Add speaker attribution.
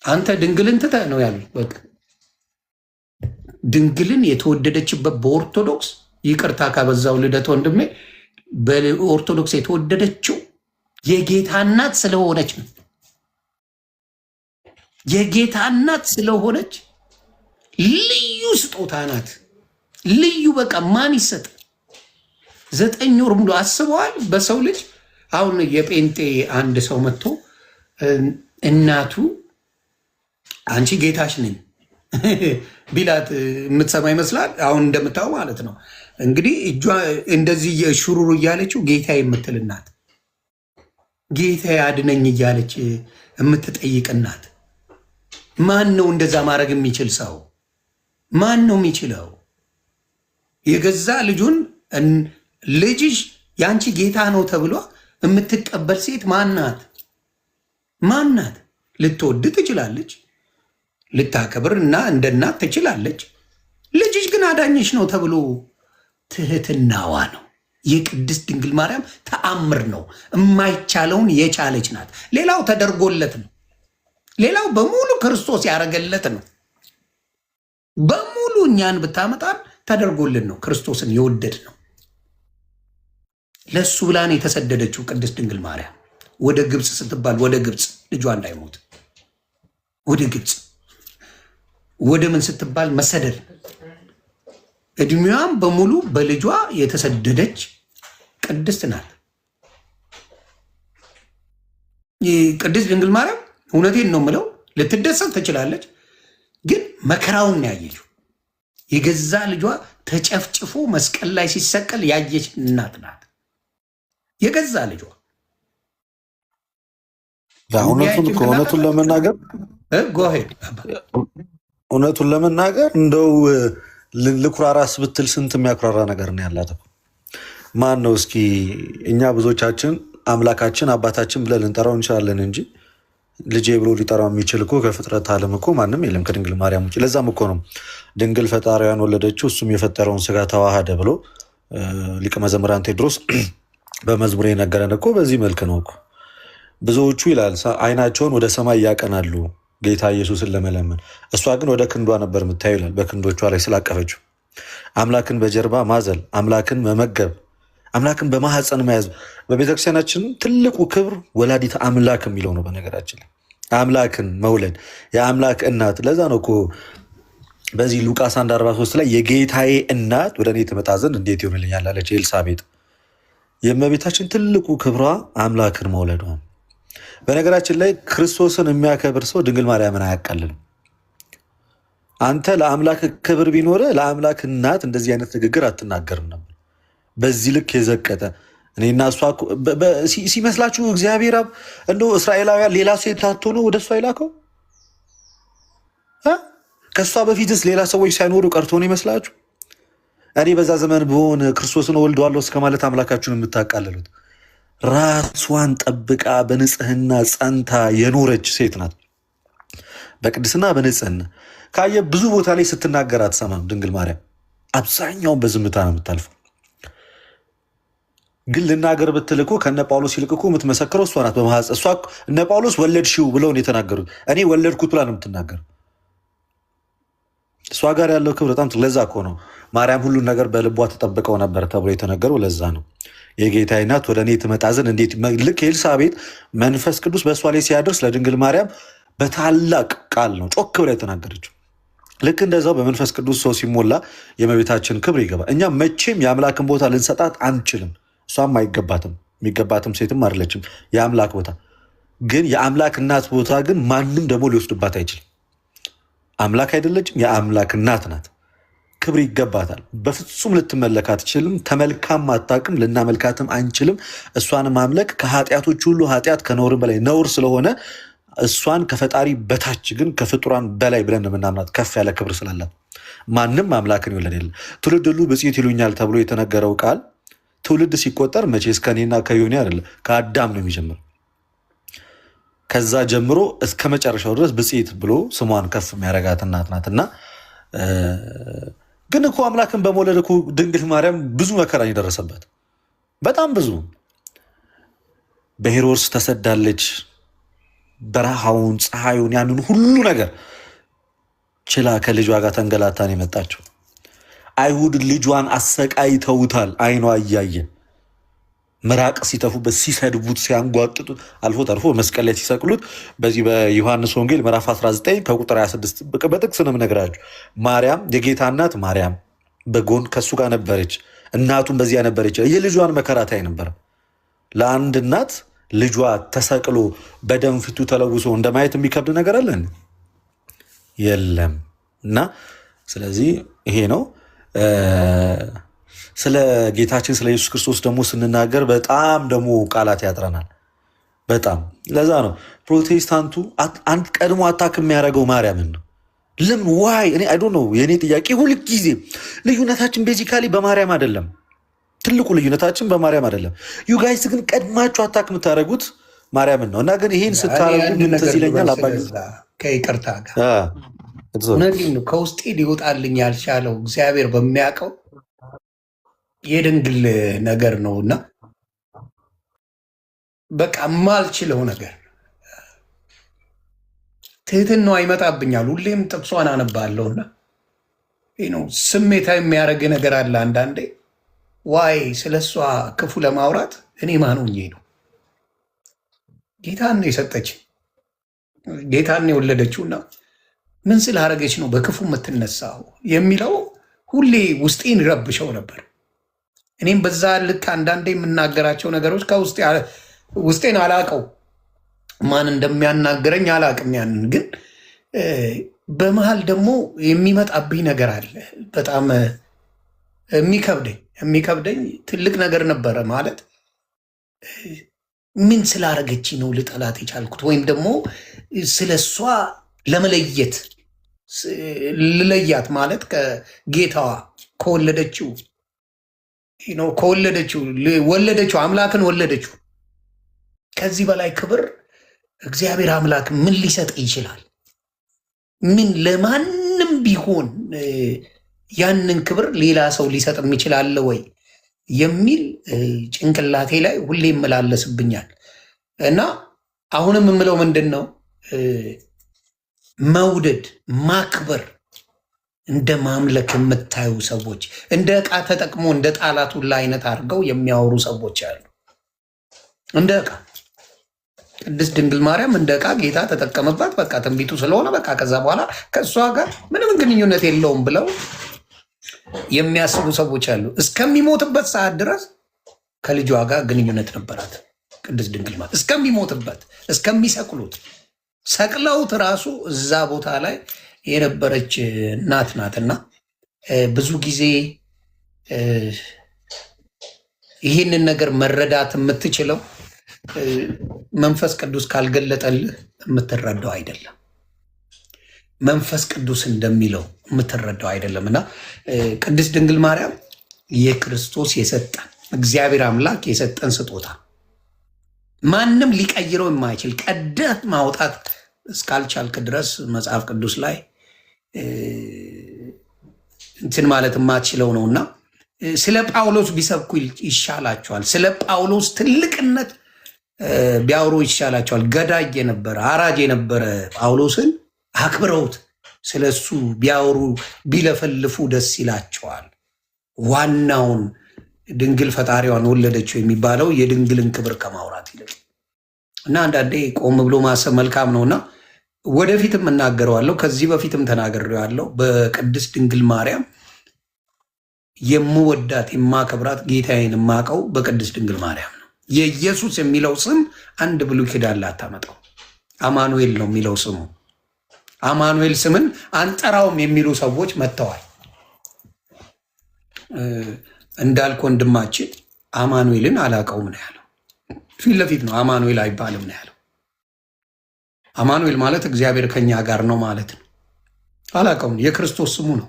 Speaker 1: አንተ ድንግልን ትተህ ነው ያሉ። በቃ ድንግልን የተወደደችበት በኦርቶዶክስ፣ ይቅርታ ካበዛው ልደት ወንድሜ፣ በኦርቶዶክስ የተወደደችው የጌታ እናት ስለሆነች ነው። የጌታ እናት ስለሆነች ልዩ ስጦታ ናት። ልዩ በቃ ማን ይሰጥ? 9 ወር ሙሉ አስበዋል። በሰው ልጅ አሁን የጴንጤ አንድ ሰው መጥቶ እናቱ አንቺ ጌታሽ ነኝ ቢላት የምትሰማ ይመስላል። አሁን እንደምታየው ማለት ነው። እንግዲህ እጇ እንደዚህ ሹሩሩ እያለችው ጌታ የምትል እናት፣ ጌታ አድነኝ እያለች የምትጠይቅ እናት፣ ማን ነው እንደዛ ማድረግ የሚችል ሰው? ማን ነው የሚችለው? የገዛ ልጁን ልጅሽ የአንቺ ጌታ ነው ተብሎ የምትቀበል ሴት ማናት? ማናት? ልትወድ ትችላለች፣ ልታከብር እና እንደ እናት ትችላለች። ልጅሽ ግን አዳኝሽ ነው ተብሎ ትህትናዋ ነው። የቅድስት ድንግል ማርያም ተአምር ነው። የማይቻለውን የቻለች ናት። ሌላው ተደርጎለት ነው። ሌላው በሙሉ ክርስቶስ ያደረገለት ነው። በሙሉ እኛን ብታመጣን ተደርጎልን ነው። ክርስቶስን የወደድ ነው። ለእሱ ብላን የተሰደደችው ቅድስት ድንግል ማርያም ወደ ግብፅ ስትባል ወደ ግብፅ ልጇ እንዳይሞት ወደ ግብፅ ወደ ምን ስትባል መሰደድ እድሜዋም በሙሉ በልጇ የተሰደደች ቅድስት ናት። ቅድስት ድንግል ማርያም እውነቴን ነው የምለው፣ ልትደሰት ትችላለች፣ ግን መከራውን ያየችው የገዛ ልጇ ተጨፍጭፎ መስቀል ላይ ሲሰቀል ያየች እናት ናት። የገዛ ልጇ
Speaker 2: እውነቱን ለመናገር እውነቱን ለመናገር እንደው ልኩራራስ ብትል ስንት የሚያኩራራ ነገር ነው ያላት። ማን ነው እስኪ እኛ ብዙዎቻችን አምላካችን አባታችን ብለን ልንጠራው እንችላለን እንጂ ልጄ ብሎ ሊጠራው የሚችል እኮ ከፍጥረት ዓለም እኮ ማንም የለም ከድንግል ማርያም ውጭ። ለዛም እኮ ነው ድንግል ፈጣሪዋን ወለደችው እሱም የፈጠረውን ስጋ ተዋሃደ ብሎ ሊቀ መዘምራን ቴዎድሮስ በመዝሙር የነገረን እኮ በዚህ መልክ ነው እኮ። ብዙዎቹ ይላል አይናቸውን ወደ ሰማይ ያቀናሉ ጌታ ኢየሱስን ለመለመን፣ እሷ ግን ወደ ክንዷ ነበር የምታየው ይላል። በክንዶቿ ላይ ስላቀፈችው አምላክን በጀርባ ማዘል፣ አምላክን መመገብ፣ አምላክን በማህፀን መያዝ በቤተክርስቲያናችን ትልቁ ክብር ወላዲተ አምላክ የሚለው ነው። በነገራችን ላይ አምላክን መውለድ የአምላክ እናት። ለዛ ነው እኮ በዚህ ሉቃስ 1:43 ላይ የጌታዬ እናት ወደ እኔ ትመጣ ዘንድ እንዴት ይሆንልኛል አለች ኤልሳቤጥ። የእመቤታችን ትልቁ ክብሯ አምላክን መውለዷ። በነገራችን ላይ ክርስቶስን የሚያከብር ሰው ድንግል ማርያምን አያቃልልም። አንተ ለአምላክ ክብር ቢኖረ ለአምላክ እናት እንደዚህ አይነት ንግግር አትናገርም ነበር። በዚህ ልክ የዘቀጠ እኔና እሷ ሲመስላችሁ እግዚአብሔር አብ እንደው እስራኤላውያን ሌላ ሴት አጥቶ ነው ወደ እሷ የላከው? ከእሷ በፊትስ ሌላ ሰዎች ሳይኖሩ ቀርቶ ነው ይመስላችሁ? እኔ በዛ ዘመን ብሆን ክርስቶስን ወልደዋለሁ እስከ ማለት አምላካችሁን የምታቃልሉት። ራሷን ጠብቃ በንጽህና ጸንታ የኖረች ሴት ናት። በቅድስና በንጽህና ካየ ብዙ ቦታ ላይ ስትናገር አትሰማም። ድንግል ማርያም አብዛኛውን በዝምታ ነው የምታልፈው። ግን ልናገር ብትል እኮ ከነ ጳውሎስ ይልቅ እኮ የምትመሰክረው እሷ ናት። በማኅፀን እሷ እነ ጳውሎስ ወለድሽው ብለው ነው የተናገሩት። እኔ ወለድኩት ብላ ነው የምትናገር። እሷ ጋር ያለው ክብር በጣም ለዛ እኮ ነው ማርያም ሁሉን ነገር በልቧ ተጠብቀው ነበር ተብሎ የተነገረው ለዛ ነው። የጌታዬ እናት ወደ እኔ ትመጣ ዘንድ እንዴት፣ ልክ ኤልሳቤጥ መንፈስ ቅዱስ በእሷ ላይ ሲያደርስ ለድንግል ማርያም በታላቅ ቃል ነው ጮክ ብላ የተናገረችው። ልክ እንደዛው በመንፈስ ቅዱስ ሰው ሲሞላ የእመቤታችን ክብር ይገባል። እኛ መቼም የአምላክን ቦታ ልንሰጣት አንችልም። እሷም አይገባትም፣ የሚገባትም ሴትም አይደለችም። የአምላክ ቦታ ግን የአምላክ እናት ቦታ ግን ማንም ደግሞ ሊወስድባት አይችልም። አምላክ አይደለችም፣ የአምላክ እናት ናት። ክብር ይገባታል። በፍጹም ልትመለክ አትችልም። ተመልካም አታውቅም፣ ልናመልካትም አንችልም። እሷን ማምለክ ከኃጢአቶች ሁሉ ኃጢአት ከነውርም በላይ ነውር ስለሆነ እሷን ከፈጣሪ በታች ግን ከፍጡራን በላይ ብለን የምናምናት ከፍ ያለ ክብር ስላላት ማንም አምላክን ይወለድ የለም። ትውልድ ሁሉ ብፅዕት ይሉኛል ተብሎ የተነገረው ቃል ትውልድ ሲቆጠር መቼስ ከእኔና ከዮኒ አይደለም ከአዳም ነው የሚጀምረው። ከዛ ጀምሮ እስከ መጨረሻው ድረስ ብፅዕት ብሎ ስሟን ከፍ የሚያደርጋት እናት ናት። እና ግን እኮ አምላክን በመውለድ እኮ ድንግል ማርያም ብዙ መከራ የደረሰበት በጣም ብዙ፣ በሄሮድስ ተሰዳለች። በረሃውን፣ ፀሐዩን፣ ያንን ሁሉ ነገር ችላ ከልጇ ጋር ተንገላታ ነው የመጣችው። አይሁድ ልጇን አሰቃይተውታል። አይኗ እያየ ምራቅ ሲተፉበት፣ ሲሰድቡት፣ ሲያንጓጥጡት አልፎ ተርፎ መስቀል ላይ ሲሰቅሉት በዚህ በዮሐንስ ወንጌል ምዕራፍ 19 ከቁጥር 26 በጥቅስ ነው የምነግራችሁ። ማርያም የጌታ እናት ማርያም በጎን ከእሱ ጋር ነበረች። እናቱም በዚያ ነበረች። የልጇን መከራ ታይ ነበር። ለአንድ እናት ልጇ ተሰቅሎ በደም ፊቱ ተለውሶ እንደማየት የሚከብድ ነገር አለን? የለም። እና ስለዚህ ይሄ ነው። ስለ ጌታችን ስለ ኢየሱስ ክርስቶስ ደግሞ ስንናገር በጣም ደግሞ ቃላት ያጥረናል። በጣም ለዛ ነው ፕሮቴስታንቱ አንድ ቀድሞ attack የሚያደርገው ማርያምን ነው። ለምን? Why? እኔ I don't know። የእኔ ጥያቄ ሁልጊዜ ልዩነታችን basically በማርያም አይደለም። ትልቁ ልዩነታችን በማርያም አይደለም። You guys ግን ቀድማችሁ attack የምታደርጉት ማርያምን ነው። እና ግን ይሄን
Speaker 1: እኔ
Speaker 2: ስታደርጉ
Speaker 1: አንድ
Speaker 2: ምን
Speaker 1: ነገር
Speaker 2: ትዝ ይለኛል?
Speaker 1: ልበል
Speaker 2: አባ
Speaker 1: ስለዛ ከይቅርታ ጋር፣ እውነቴን ነው። ከውስጤ ሊወጣልኝ ያልቻለው እግዚአብሔር በሚያውቀው የድንግል ነገር ነው እና በቃ የማልችለው ነገር ትህትናዋ ይመጣብኛል። ሁሌም ጥቅሷን አነባለሁና ነው ስሜታዊ የሚያደርግ ነገር አለ አንዳንዴ። Why ስለ እሷ ክፉ ለማውራት እኔ ማን ሆኜ ነው? ጌታን ነው የሰጠች፣ ጌታን ነው የወለደችውና ምን ስላደረገች ነው በክፉ የምትነሳው የሚለው ሁሌ ውስጤን ይረብሸው ነበር። እኔም በዛ ልክ አንዳንዴ የምናገራቸው ነገሮች ከውስጤ ውስጤን አላቀው፣ ማን እንደሚያናግረኝ አላቅም። ያንን ግን በመሀል ደግሞ የሚመጣብኝ ነገር አለ። በጣም የሚከብደኝ ትልቅ ነገር ነበረ። ማለት ምን ስላረገች ነው ልጠላት የቻልኩት? ወይም ደግሞ ስለ እሷ ለመለየት፣ ልለያት ማለት ከጌታዋ ከወለደችው ወለደችው፣ አምላክን ወለደችው። ከዚህ በላይ ክብር እግዚአብሔር አምላክ ምን ሊሰጥ ይችላል? ምን ለማንም ቢሆን ያንን ክብር ሌላ ሰው ሊሰጥ የሚችል አለ ወይ የሚል ጭንቅላቴ ላይ ሁሌ ይመላለስብኛል። እና አሁንም የምለው ምንድን ነው፣ መውደድ ማክበር እንደ ማምለክ የምታዩ ሰዎች፣ እንደ ዕቃ ተጠቅሞ እንደ ጣላት ሁላ አይነት አድርገው የሚያወሩ ሰዎች አሉ። እንደ ዕቃ ቅድስት ድንግል ማርያም እንደ ዕቃ ጌታ ተጠቀመባት። በቃ ትንቢቱ ስለሆነ በቃ ከዛ በኋላ ከእሷ ጋር ምንም ግንኙነት የለውም ብለው የሚያስቡ ሰዎች አሉ። እስከሚሞትበት ሰዓት ድረስ ከልጇ ጋር ግንኙነት ነበራት ቅድስት ድንግል ማርያም፣ እስከሚሞትበት፣ እስከሚሰቅሉት፣ ሰቅለውት ራሱ እዛ ቦታ ላይ የነበረች እናት ናትና ብዙ ጊዜ ይህንን ነገር መረዳት የምትችለው መንፈስ ቅዱስ ካልገለጠልህ የምትረዳው አይደለም። መንፈስ ቅዱስ እንደሚለው የምትረዳው አይደለም። እና ቅድስት ድንግል ማርያም የክርስቶስ የሰጠን፣ እግዚአብሔር አምላክ የሰጠን ስጦታ፣ ማንም ሊቀይረው የማይችል፣ ቀደህ ማውጣት እስካልቻልክ ድረስ መጽሐፍ ቅዱስ ላይ እንትን ማለት የማትችለው ነው። እና ስለ ጳውሎስ ቢሰብኩ ይሻላቸዋል። ስለ ጳውሎስ ትልቅነት ቢያወሩ ይሻላቸዋል። ገዳይ የነበረ፣ አራጅ የነበረ ጳውሎስን አክብረውት ስለ እሱ ቢያወሩ ቢለፈልፉ ደስ ይላቸዋል። ዋናውን ድንግል ፈጣሪዋን ወለደችው የሚባለው የድንግልን ክብር ከማውራት ይልቅ። እና አንዳንዴ ቆም ብሎ ማሰብ መልካም ነው። እና ወደፊትም እናገረዋለሁ። ከዚህ በፊትም ተናግሬዋለሁ። በቅድስት ድንግል ማርያም የምወዳት የማከብራት፣ ጌታዬን የማቀው በቅድስት ድንግል ማርያም ነው። የኢየሱስ የሚለው ስም አንድ ብሉይ ኪዳን ላታመጣው፣ አማኑኤል ነው የሚለው ስሙ። አማኑኤል ስምን አንጠራውም የሚሉ ሰዎች መጥተዋል። እንዳልክ ወንድማችን አማኑኤልን አላውቀውም ነው ያለው። ፊት ለፊት ነው፣ አማኑኤል አይባልም ነው ያለው። አማኑኤል ማለት እግዚአብሔር ከኛ ጋር ነው ማለት ነው። አላውቀውም፣ የክርስቶስ ስሙ ነው።